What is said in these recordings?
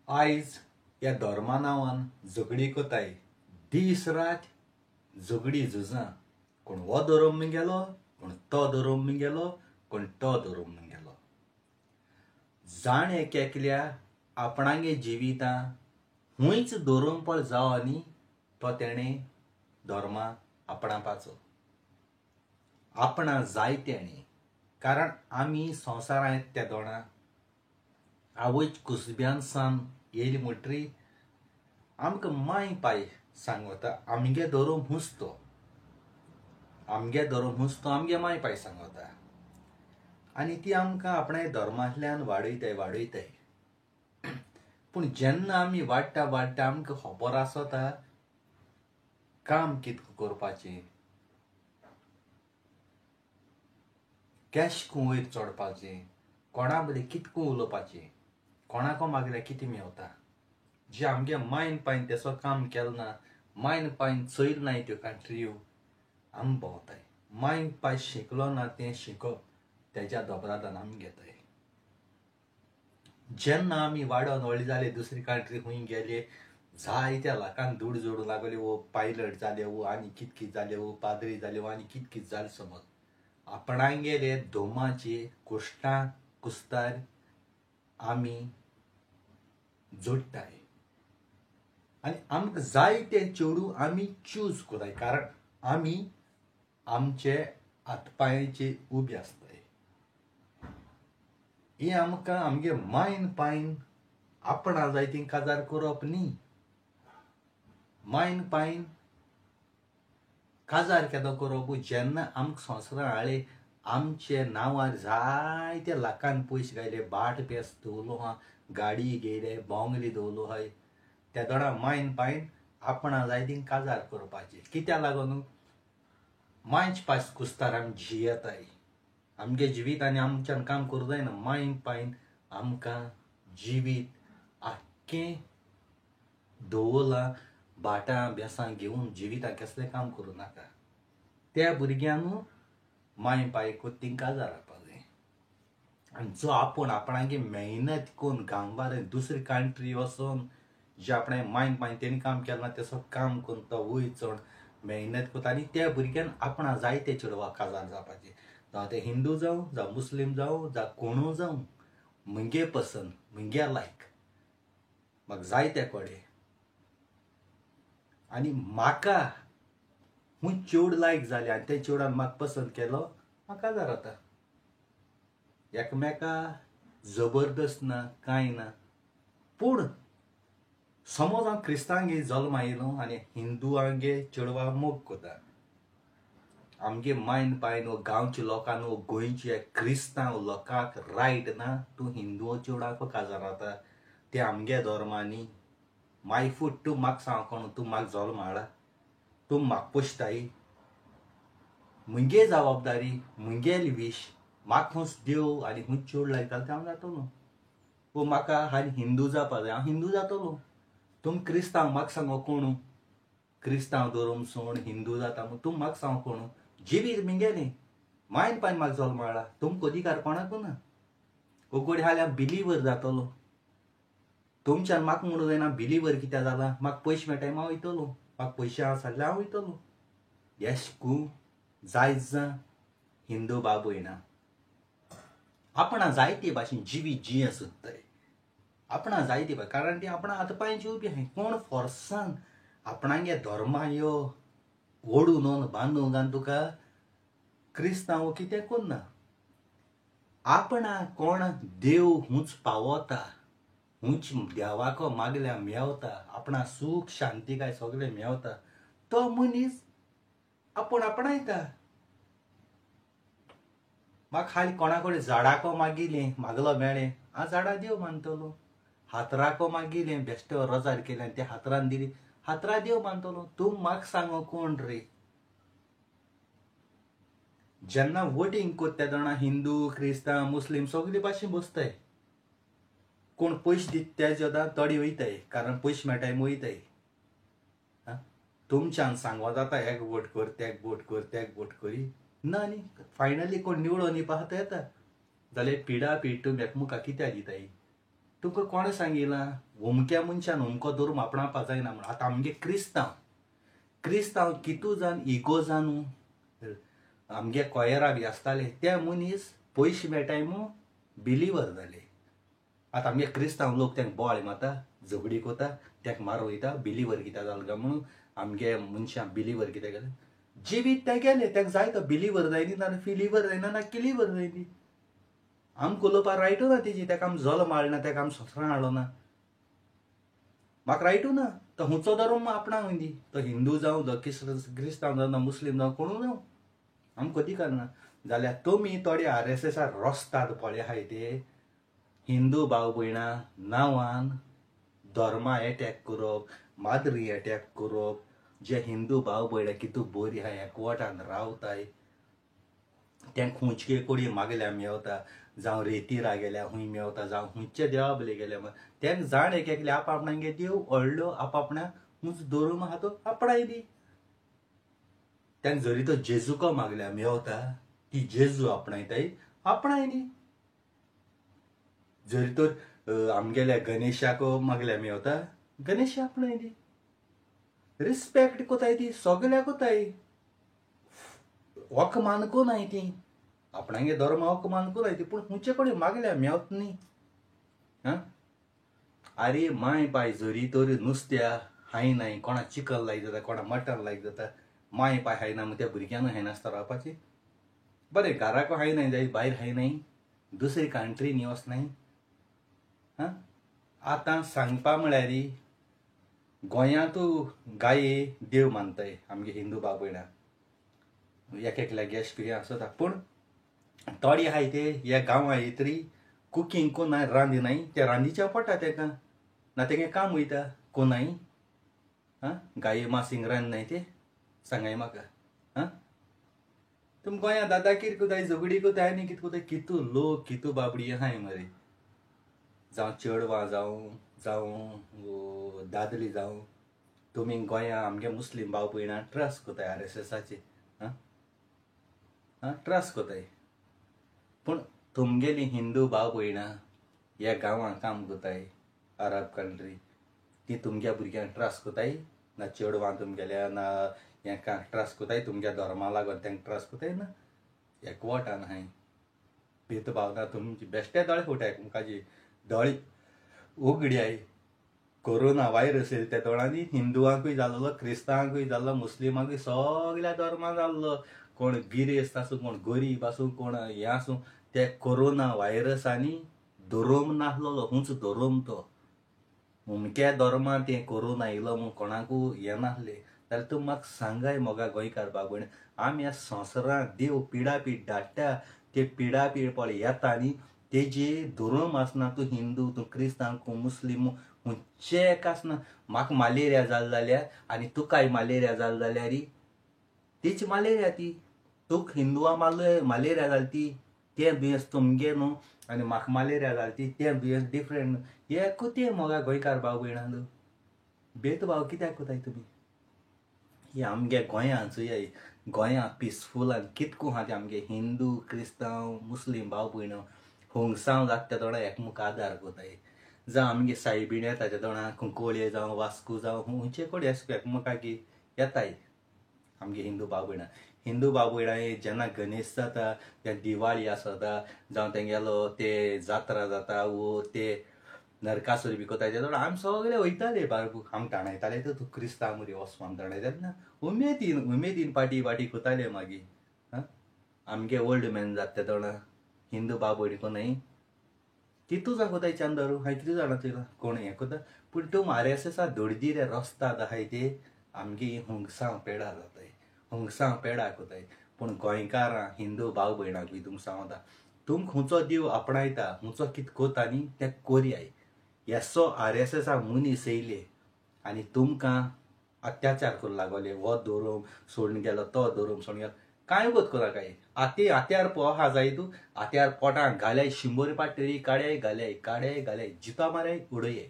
आयज ह्या धर्मा नांवान झगडी कोताय, दीस रात झगडी झुजां, कोण हो धर्म गेलो, कोण तो धर्म गेलो, कोण तो धर्म गेलो. जाण एक एकल्या आपणागे जिवितां हुंयच धर्मपळ जावं आनी तो तेणें धर्मा आपणापाचो, आपणा जाय तेणें. कारण आमी संवसारांत त्या दोणा आवयच कुसब्यान सान येयली म्हणटरी आमकां माय पाय सांगता आमगे धर्म हुंच तो, आमगे धर्म हुंच तो, आमगे माय पाय सांगता आनी ती आमकां आपणा धर्मांतल्यान वाडयताय वाडयताय. पूण जेन्ना आमी वाडटा वाडटा आमकां खबर आसता काम कितको करपाचें, कॅश वयर चडपाचें, कोणा बरें कितको उलोवपाचें, कोणाको मागल्यार कितें मेवता. जे आमगे मायन पायन तेसो काम केलें ना, मायन पायन चोयल ना त्यो कंट्रियो आमी भोंवताय, मायन पाय शिकलो ना तें शिकप तेज्या दोबरादान आमी घेताय. जेन्ना आमी वाडोन व्हडले जाले, दुसरी कंट्री खूंय गेले, जायत्या लाखान दुड जोडूंक लागले, वो पायलट जाले, वो आनी कित कित जाले, वो पाद्री जाले, वो आनी कित कित जाले. समज आपणागेले धोमाचे कुश्टां कुस्तार आमी जोडटाय आनी आमकां जाय तें चेडूं आमी चूज कोताय, कारण आमी आमचे हातपांयचे उबे आसताय. हें आमकां आमगे मायन पायन आपणा जाय ती काजार करप न्ही, मायन पायन काजार केदो करप जेन्ना आमकां संवसारान हाडले आमचे नांवार जायते लाखान पयशे घायले, बाट पेस दवरलो आहा, गाडी घेयले, बोंगली दवरलो आहाय, त्या दोणा मायन पायन आपणा जाय ती काजार करपाचें. कित्याक लागून मायच पास कुस्तार आमी जियेताय, आमगे जिवीत आनी आमच्यान काम करूं जायना. मायन पायन आमकां जिवीत आख्खें दवरलां, भाटां बेसां घेवन जिवितां कसलें काम करूं नाका. त्या भुरग्यांक माय पाय कोत्तींक काजार जावपा जाय. आनी जो आपूण आपणागे मेहनत करून गांवार दुसरी कंट्री वचोन जे आपणें मायन पायन तेणी काम केलें ना तेसो काम करून तो वयर चड मेहनत करता आनी त्या भुरग्यान आपणा जाय ते चेडवाक काजार जावपाचें, जावं ते हिंदू जावं, जावं मुस्लीम जावं, जावं कोणू जावं, मुगे पसंद मुगे लायक म्हाका जाय ते कडेन. आनी म्हाका हूंय चेड लायक जालें आनी त्या चेडवान म्हाका पसंद केलो, म्हाका काजार जाता. एकमेका जबरदस्त ना कांय ना. पूण समज हांव क्रिस्तांवगे जल्मा येयलो आनी हिंदूआंगे चेडवा मोग कोता, आमगे मायन पायन वो गांवच्या लोकांक वो गोंयच्या क्रिस्तांव लोकांक रायट ना तूं हिंदू चेडवाक काजार जाता, ते आमगे धर्मांनी माय फूट तूं म्हाका सांग कोण, तूं म्हाका जल्म हाडा, तूं म्हाका पोशताय, मुगे जबाबदारी मुगेली वीश, म्हाका खूंच देव आनी खूंय चेड लायक जाल्यार हांव जातलो, वो म्हाका हांवें हिंदू जावपा जाय हांव हिंदू जातलो. तुम क्रिस्तांव म्हाका सांगो कोणू, क्रिस्तांव धर्म सोड हिंदू जाता म्हूण तूं म्हाका सांग कोणू, जिवीत मुगेलें, मायन पायन म्हाका जल्म हाडा, तुमकां अधिकार कोणाकू ना. उगडी हाल्यार बिलीवर जातलो, तुमच्यान म्हाका म्हणूं जायना बिलीवर कित्याक जाला, म्हाका पयशे मेळटाय हांव वयतलो, म्हाका पयशे आसा जाल्यार हांव वयतलो. येश कू जायत जा हिंदू बाबूय ना, आपणा जायते भाशेन जिवीत जिये सोदताय, आपणा जायते भाशेन, कारण ती आपणा हात पांयची उबी आहाय. कोण फोर्सान आपणागे धर्मा यो ओडून बांदून घालून तुका क्रिस्तांव कितें कोन्ना. आपणा कोण देव हुंच पावता, हुंच देवाको मागल्या मेवता, आपणा सूख शांती काय सगळें मेवता, तो मनीस आपूण आपणायता. म्हाका खाली कोणा कडेन झाडाको मागिलें मागलो मेळ्ळें, हांव झाडां देव मानतलो. हातराको मागिलें बेश्टे रोजार केलें आनी त्या हातरान दिली, हातरा देव मानतलो. तूं म्हाका सांगो कोण रे. जेन्ना वोटींग कोत्ता तेन्ना हिंदू क्रिस्तांव मुस्लीम सगळे भाशेन बसताय, कोण पयशे दिता ते सुद्दां तोडी वयताय, कारण पयशे मेळटाय म्हूण वयताय. तुमच्यान सांगो जाता एक वोट कर, तेक वोट कर, तेक वोट करी ना न्ही, फायनली कोण निवडून येवपा आहा तो येता, जाल्यार पिडा पीड तुमी एकमुखाक कित्याक दिताय. तुमकां कोणें सांगिलां अमक्या मनशान अमको धर्म आपणावपा जायना म्हण. आतां आमगे क्रिस्तांव क्रिस्तांव कितू जावन इगो जावन आमगे कोयरा बी आसताले ते मनीस पयशे मेळटाय म्हूण बिलीवर जाले. आतां आमगे क्रिस्तांव लोक तांकां बोवाळ मारता, झगडी कोता, तांकां मारू वयता, बिलीवर कित्याक जालो काय म्हणून आमगे मनशां बिलीवर कित्याक गेले जिवीत ते गेले. तांकां जाय तो बिलीवर जायनी ना फिलीवर जायना ना किलीवर जायनी. आमकां उलोवपाक रायटू ना तेजी, ताका आमी जलो मारना, ताका आमी ससरां हाडलो ना, म्हाका रायटू ना. तो हुंचो धर्म आपणाक दी, तो हिंदू जावं, तो क्रिस्तांव जावं, मुस्लीम जावं, कोणूय जावं, आमकां अधिकार ना. जाल्यार तुमी थोडे आरएसएसार रस्तात पळय आहाय ते हिंदू भाव भयणां नांवान धर्मा एटॅक करप, माद्री एटॅक करप. जे हिंदू भाव भयणां कितू बरी आहाय एकवटान रावताय तें खुंचके कोडी मागल्या मेवता, जावं रेतीरा गेल्या खूंय मेवता, जावं खुंयच्या देवा बले गेल्या तेंक जाण एक एकले आपणागे देव व्हडलो आपणाक खूंच धरून आहा तो आपणाय दी. तेंक जरी तो जेजूको मागल्या मेवता ती जेजू आपणायताय आपणाय न्ही. जरी तर आमगेल्या गणेशाको मागल्या मेवता गणेश आपणाय दी. रिस्पेक्ट कोताय ती सगळ्याक कोताय, वख मानको नाय ती आपणागे धर्म वख मानको नाय ती, पूण खुंयचे कडेन मागल्या मेवत न्ही. आं आरे माय पाय जरी तर नुस्त्या हाय नाय, कोणा चिकन लायक जाता, कोणा मटन लायक जाता, माय पाय हाय ना म्हण त्या भुरग्यांक हाय नासता रावपाची. बरें घराको हाय नाय जाय, भायर हाय नाय, दुसरी कंट्री न्ही वचनाय. आं आतां सांगपा म्हळ्यार गोंयांतू गाये देव मानताय आमगे हिंदू भाव भयणां, एक एकल्या गॅस बी आसता, पूण थोडी आहाय ते ह्या गांवां तरी कुकींग कोनाय रांदिनाय, ते रांदीच्या पडटा तेका ना तेगे काम वयता कोनाय. आं गाये मासींग रांदनाय ते सांगाय म्हाका. आं तुम गोंया दादागीर कोताय, झगडी कोताय आनी कितें कोताय, कितू लोक कितू बाबडी आहाय मरे, जावं चेडवां जावं जावं दादली जावं, तुमी गोंया आमगे मुस्लीम भाव भयणां ट्रस्ट कोताय आरएसएसाचे. आं आं ट्रस्ट कोताय, पूण तुमगेली हिंदू भाव भयणां ह्या गांवांत काम कोताय अरब कंट्री, ती तुमच्या भुरग्यांक ट्रस्ट कोताय ना, चेडवां तुमगेल्या ना हेंकां ट्रस्ट कोताय, तुमच्या धर्मा लागून तांकां ट्रस्ट कोताय ना. एकवटान आहाय भेदभाव ना, तुमची बेश्टे दोळे फुटाय तुमकां दोळे उगड्याय. कोरोना व्हायरस येयलो त्या दोळांनी हिंदुवांकूय जाल्लो, क्रिस्तांवांकूय जाल्लो, मुस्लिमांकूय, सगळ्या धर्मां जाल्लो. कोण गिरेस्त आसूं, कोण गरीब आसूं, कोण हें आसूं, ते कोरोना व्हायरसांनी धर्म नासलेलो, हुंच धर्म तो अमक्या धर्मान तें कोरोना येयलो म्हूण कोणाकूय हें नासलें. जाल्यार तूं म्हाका सांगाय मोगा गोंयकार भाव भयण, आमी ह्या संवसारांत देव पिडापीड धाडटा, ते पिडापीड पळय येता न्ही तेजे धर्म आसना, तूं हिंदू, तूं क्रिस्तांव, तूं मुस्लीम, खंयचें आसना. म्हाका मलेरिया जाल जाल्यार आनी तुकाय मलेरिया जाल जाल्यार तेची मलेरिया ती, तुका हिंदुआ मलेरिया जाली ती तें दुयेंस तुमगे न्हू, आनी म्हाका मलेरिया जाली ती तें दुयेंस डिफरंट न्हू. हें तें मोगा गोंयकार भाव भयणां भेदभाव कित्याक कोताय तुमी? हे आमगे गोंयांत चोयाय, गोंया पिसफूल आनी कितको आहा ते आमगे हिंदू क्रिस्तांव मुस्लीम भाव भयणां हुंगसांव जाता त्या दोळा एकमुख आदार कोताय. जावं आमगे सायबीण येता त्या दोळा कुंकळ्ळे जावं वास्को जावं खुंयचे कडेन अशें एकमेकाक येताय आमगे हिंदू भाव भयणां. हिंदू भाव भयणां जेन्ना गणेश जाता, तेन्ना दिवाळी आसता, जावं तेंगेलो ते जात्रा जाता वो ते नरकासूर बी कोताय त्या दोळा आमी सगळे वयताले बारबू, आमी ताणयताले तर तूं क्रिस्तांव मरे वच आमी ताणयताले ना, उमेदीन उमेदीन पाटी पाटी कोताले मागीर. आं आमगे ओल्ड मॅन जाता त्या दोळा हिंदू भाव भयणी कोनाय कितू जाण कोताय चांदर, हांवें कितू जाणां चोयलां कोण हें कोता, पूण तूं आरएसएसा दळदिरे रस्ताद आहाय ते आमगे हुंगसांव पेडा जाताय, हुंगसांव पेडा कोताय. पूण गोंयकारां हिंदू भाव भयणांकूय तुमकां सांगता, तुमकां खुंयचो देव आपणायता, खुंयचो कितें कोता न्ही तें कोरयाय. येसो आरएसएसा मनीस येयले आनी तुमकां अत्याचार करूंक लागले, हो धर्म सोडून गेलो, तो धर्म सोडून गेलो, कांय वत कोना काय. आते आत्यार पोहा जाय तूं आत्यार पोटाक घाल्याय 100 पाट तरी काड्याय घाल्याय काड्याय घाल्याय जिता माराय उडयाय.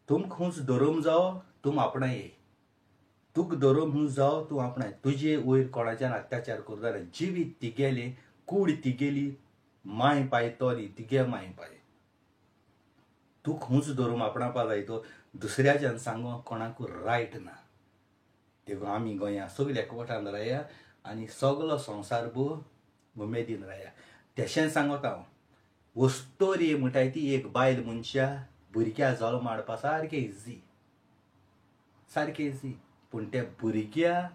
तुमकां खूंच धर्म जावो तूं आपणाय, तुका धर्म खूंच जावो तूं आपणाय, तुजे वयर कोणाच्यान अत्याचार करूं जाल्यार जिवीत तिगेलें, कूड तिगेली, माय पाय तो न्ही तिगे माय पाय. तूं खूंच धरून आपणावपा जाय तो दुसऱ्याच्यान सांगो कोणाकू रायट ना. देखून आमी गोंया सगळे एकवटान राया आनी सगलो संवसार भो उमेदीन राया. तेशें सांगता हांव, वस्तोरी म्हणटाय ती एक बायल मनशा भुरग्या जल्म हाडपा सारकें इजी, सारकें इजी. पूण त्या भुरग्या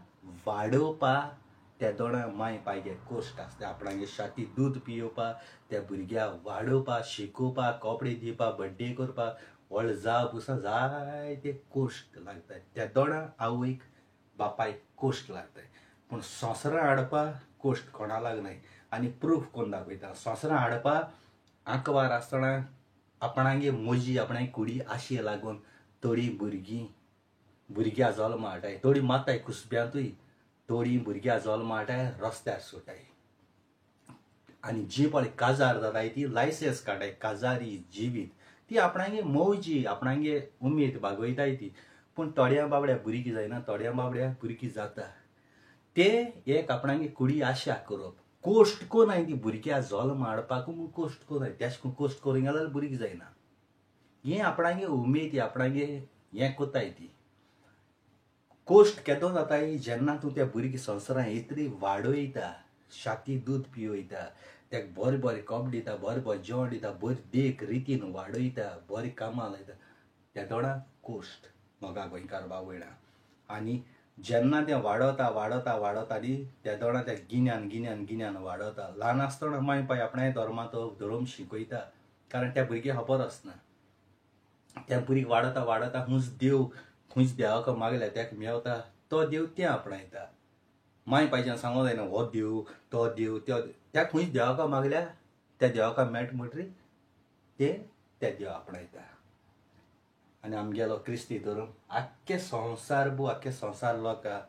वाडोवपा त्या दोणा माय पायगे कोश्ट आसता. आपणागे शाती दूद पियोवपा, त्या भुरग्या वाडोवपा, शिकोवपा, कपडे दिवपा, बड्डे करपा, व्हड जाव पुसा जायते कोश्ट लागता. त्या दोणा आवयक बापायक कोश्ट लागताय. पूण संवसारां हाडपा कोश्ट कोणा लागनाय. आनी प्रूफ कोण दाखयता, संवसारां हाडपा आंकवार आसतना आपणागे मोजी आपणागे कुडी आशे लागून थोडीं भुरगीं भुरग्यां जल्म हाडटाय, थोडीं माताय कुसब्यांतूय, थोडीं भुरग्यां जल्म हाडटाय रस्त्यार सोडटाय. आनी जी पळय काजार जाताय ती लायसन्स काडटाय, काजारी जिवीत ती आपणागे मौजी आपणागे उमेद भागयताय ती. पूण थोड्या बाबड्या भुरगीं जायना, थोड्या बाबड्या भुरगीं जाता. ते एक आपणागे कुडी आशा करप कोश्ट कोनाय ती भुरग्यां जल्म हाडपाकू म्हूण कोश्ट कोनाय, तेश कोश्ट करूंक जाल्यार भुरगीं जायना. हें आपणागे उमेद आपणागे हें कोताय ती कोश्ट केदो जाताय जेन्ना तूं त्या भुरगीं संवसारां इतली वाडयता, शाती दूद पिवयता, तेका बरें बरें कपडे दिता, बरें बरें जेवण दिता, बरी देख रितीन वाडयता, बरीं कामां लायता, त्या दोणा कोश्ट मोगा गोंयकार भाव भयणां. आनी जेन्ना तें वाडोता वाडोता वाडोता न्ही त्या दोणा त्या गिन्यान गिन्यान गिन्यान वाडोता. ल्हान आसतना माय पाय आपणाय धर्माचो धर्म शिकयता, कारण त्या भुरग्याक खबर आसना. त्या भुरगीं वाडोता वाडोता खूंच देव खूंच देवाक मागल्या तेका मेवता तो देव तें आपणायता. माय पायच्यान सांगो जायना हो देव तो देव त्यो, त्या खूंच देवाक मागल्या त्या देवाक मेळटा म्हणटरी ते त्या देव आपणायता. आनी आमगेलो क्रिस्ती धर्म आख्खे संवसार भो आख्खे संवसार लोकांक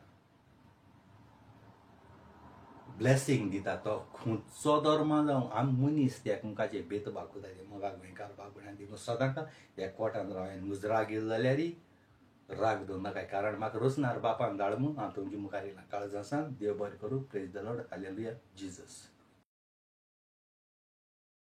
ब्लेसींग दिता. तो खंयचो धर्म जावं आमी मनीस त्या एकमेकाचेर भेदभाव करता. मोगा गोंयकार भाव भयणां देखून सदांच एकवटान राव. मुजरा गेलो जाल्यार राग दवर नाकाय, कारण म्हाका रोसनार बापान धाड म्हूण हांव तुमचे मुखार येयलां. काळजासान देव बरें करूं. Praise the Lord. Hallelujah. Jesus.